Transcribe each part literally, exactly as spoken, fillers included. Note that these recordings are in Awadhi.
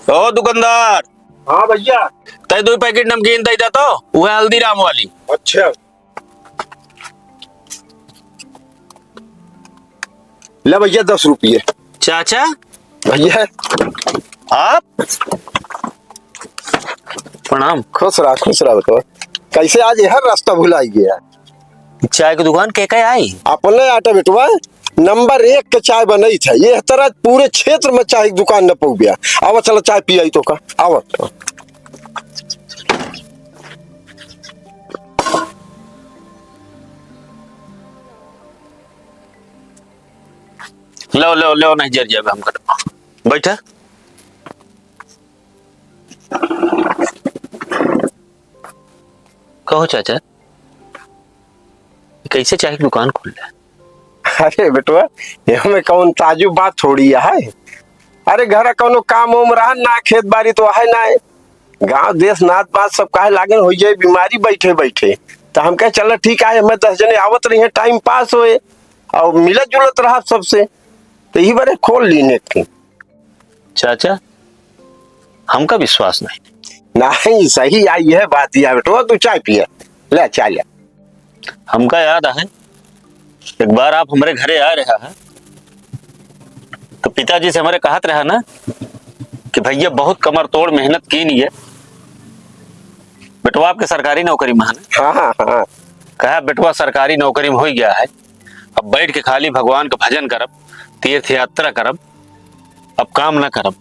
तो दुकानदार। हाँ भैया। तै दुइ पैकेट नमकीन दे दे तो, वह हल्दीराम वाली। अच्छा। ले भैया, दस रुपये। चाचा। भैया। आप? प्रणाम। खुश रहा, खुश रहा बेटवा। कैसे आज यह रास्ता भुलाई गया? चाय की दुकान के के आई? अपने आटे बेटवा, नंबर एक के चाय बनई थे। ये तरह पूरे क्षेत्र में चाय की दुकान न पउबिया। आवा चला चाय पियाई तो का। आवा। लो, लो, लो, नहीं जर जाबे हमका। बैठा। कहो चाचा, कैसे चाय की दुकान खोल ले? अरे बेटवा, एहमे कौन ताजुब बात थोड़ी है। अरे घरा कौनो काम उम रहा ना, खेत बारी तो है ना। गाँव देश नात पात सब काहे लागन होइ जाए बीमारी बैठे बैठे। तो हम कहे चल ठीक है, हमें दस जने आवत रही हैं, टाइम पास होए और मिलत जुलत रहा सबसे। तो यही बारे खोल लीन एक ठे। चाचा, हमका विश्वास नहीं। नहीं, सही आई है बात, या बेटवा, तू चाय पिया, ले चाय ले। हमका याद है, एक बार आप हमरे घरे आ रहा है, तो पिताजी से हमरे कहत रहा ना कि भैया बहुत कमर तोड़ मेहनत कीन है, बेटवा आपके सरकारी नौकरी में है ना? हाँ, हाँ, हाँ। कहा, "बेटवा सरकारी नौकरी में हो गया है, अब बैठ के खाली भगवान का भजन करब, तीर्थ यात्रा करब, अब काम ना करब।"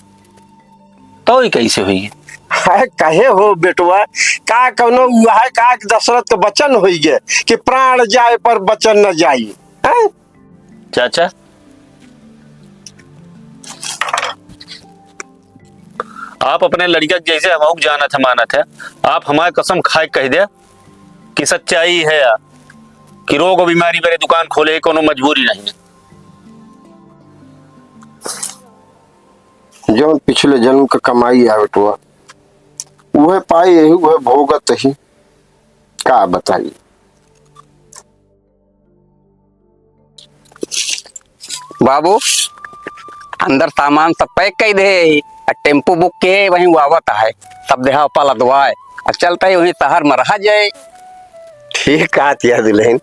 तो ई कैसे होई? हाय, कहे हो बेटवा, का कौनो हुआ है का कि दशरथ के वचन होई गए कि प्राण जाए पर वचन न जाई? हैं? चाचा, आप अपने लड़का के जैसे हमहू के जानत है, मानत है, आप हमारे कसम खाए के कह दे कि सच्चाई है या कि रोग और बीमारी मेरे दुकान खोले है, कोनो मजबूरी नहीं है। जौन पिछले जन्म का कमाई है बेटवा, उहे पाई यही, उहे भोगत ही, का बताई। बाबू, अंदर सामान सब पैक कइ दे, आ टेम्पू बुक के वहीं आवत है, सब देहा ऊपर लदवाए, आ चलते ही वहीं शहर में रहा जाए। ठीक कहत यह दुल्हन,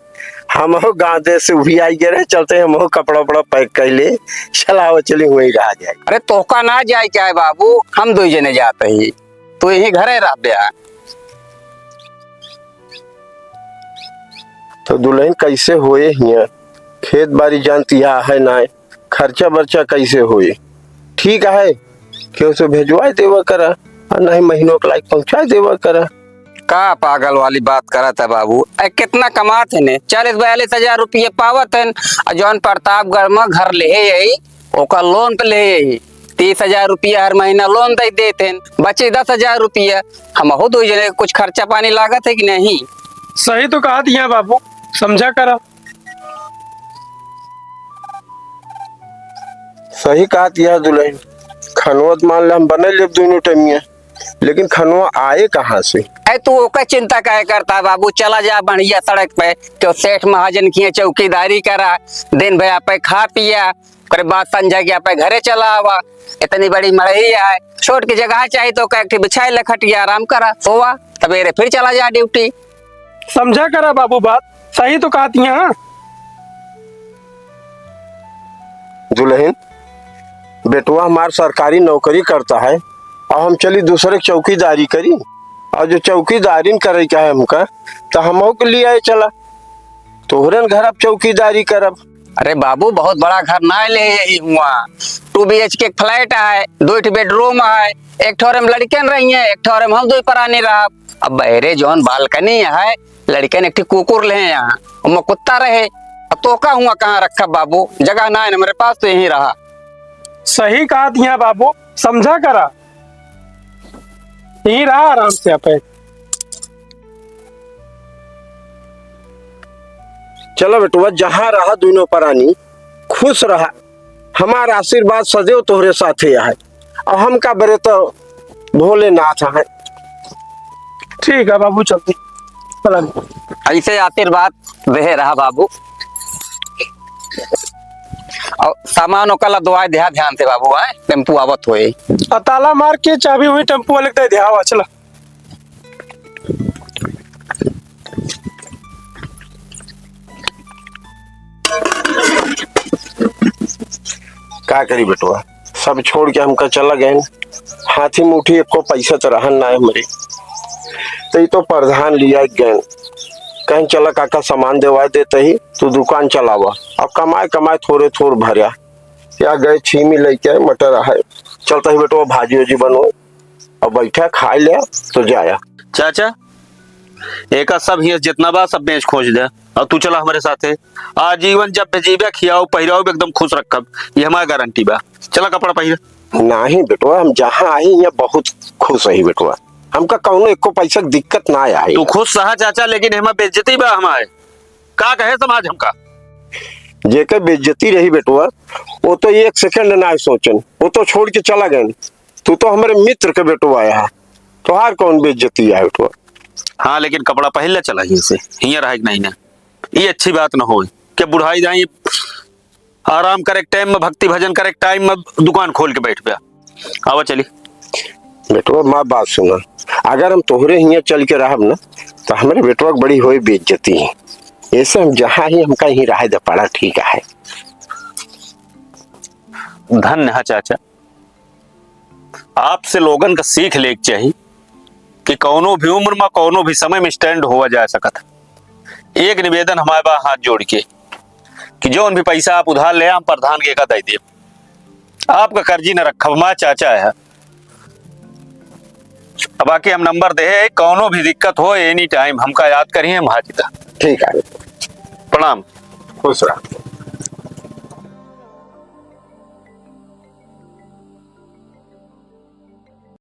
हमहू गाँव देश से उभी आई गए रहे, चलते हमहू कपड़ा उपड़ा पैक कर ले, चलाओ चली वहीं रहा जाए। अरे तोहका ना जाए के है बाबू, हम दो जने जाते ही, तू यहीं घरे रह बे। तो दुल्हन कैसे होए हियाँ, खेत बारी जानती है, है ना, खर्चा बर्चा कैसे होए? ठीक है, केहू से भेजवाए देवा करा, और नहीं महीनों के लायक पहुँचाए देवा करा। का पागल वाली बात करत है बाबू? ए, कितना कमात है ने? चालीस बयालीस हजार रुपये पावत है, और जौन प्रतापगढ़ में घर ले है यही, ओकर लोन पे ले यही, तीस हजार रुपया हर महीना लोन दे देत हैं, बचे दस हजार रुपया। हमहू दो जने के कुछ खर्चा पानी लागत है कि नहीं? सही तो कहत हियाँ बाबू, समझा करा। सही कहत यह दुल्हन, खनवा त मान ले हम बने लेब दोनों टमिया, लेकिन खनवा आए कहाँ से? ए, तू ओकर चिंता काहे करता बाबू? चला जा बढ़िया सड़क पे, तो सेठ महाजन की चौकीदारी करा, दिन भर यहाँ पे खा पिया, ओकरे बाद संझा के यहाँ पे घरे चला आवा। इतनी बड़ी मड़ई है, छोट की जगह चाही तो एक ठे बिछाई ले खटिया, आराम करा, सोवा, सबेरे फिर चला जा ड्यूटी। समझा करा बाबू बात, सही तो कहती हैं। दुल्हन, बेटवा हमार सरकारी नौकरी करता है और हम चली दूसरे के चौकीदारी करी, और जो चौकीदारी न करे का है हमका, तो हमहू के लिए आए चला, तोहरे न घर अब चौकीदारी करब। अरे बाबू, बहुत बड़ा घर ना ले यही हुआ, टू बीएचके एक फ्लैट है, दो ठे बेडरूम है, एक ठोरे में लड़कन रही है, एक ठोरे में हम दो परानी रहब। अब बहरे जौन बालकनी है, लड़कन एक ठे कुकुर ले हैं यहाँ, ओमा कुत्ता रहे। अब तोका हुआ कहाँ रखब बाबू, जगह ना है हमरे पास, तो यहीं रहा। सही कहत हियाँ बाबू, समझा करा, यहीं रहा आराम से आपे। चला बेटवा, जहाँ रहा दोनों परानी, खुश रहा। हमार आशीर्वाद सदैव तोहरे साथे आहे। और हमका बरे तो भोलेनाथ आहे। ठीक है बाबू, चलती। प्रणाम। ऐसे आशीर्वाद दे रहा बाबू। और सामान ओका लदवाए देहा ध्यान से बाबू, आए टेम्पू आवत होए। आ ताला मार के चाबी हुई टेम्पू वाले के दे देहा, चला। का करी बेटवा, सब छोड़ के हमका चला गए, हाथी मुठी एको पैसा तो रहन ना है हमरे। तो ई तो प्रधान लिया गए, कहें चला काका सामान देवाए देते ही तू दुकान चलावा, और कमाए कमाए थोड़े थोड़ भर्या। या गए छीमी लेके मटर है, चलता ही बेटवा भाजी ओजी बनो, अब बैठा खाए ले तो जाया। चाचा, एका सब हियाँ जितना बा सब बेच खोज दे, और तू चला हमरे साथे। आजीवन जब भी जीबे खियाओ पहिराओ एकदम खुश रखब, ये हमार गारंटी बा। चला कपड़ा पहिर। नहीं बेटवा, हम जहाँ आई यहाँ बहुत खुश रही बेटवा, हमका कौनो एको पैसा के दिक्कत ना आई। तू खुश रहा चाचा, लेकिन हमार बेइज्जती बा हमार। का कहे समाज हमका? जेकर बेइज्जती रही बेटवा, वो तो एक सेकंड ना सोचन, वो तो छोड़ के चला गए। तू तो हमारे मित्र के बेटवा आया है, तोहार कौन बेइज्जती है बेटवा? हाँ, लेकिन कपड़ा पहन ले चला हियाँ से, हियाँ रहे के नहीं ना। ये अच्छी बात ना होए कि बुढ़ाई जाए, आराम करे के टाइम में, भक्ति भजन करे के टाइम में दुकान खोल के बैठ गया। आवा चली। बेटवा, माँ बात सुना, अगर हम तोहरे हियाँ चल के रहब ना, तो हमरे बेटवा के बड़ी होई बेइज्जती। ऐसे हम जहाँ ही, हमका यहीं रहे दे पड़ा, ठीक है। धन्य है चाचा, आपसे लोगन का सीख लेके चाही कि कौनो भी उम्र में, कौनो भी समय में स्टैंड हुआ जा सकत है। एक निवेदन हमारे बा हाथ जोड़ के कि जौन भी पैसा आप उधार ले, हम प्रधान के का दे देब। आपका कर्जी न रखब, हमार चाचा है। अब बाकी हम नंबर दे है, कौनो भी दिक्कत हो, एनी टाइम हमका याद करिए, हम हाजिर हैं। ठीक है। प्रणाम। खुश रह।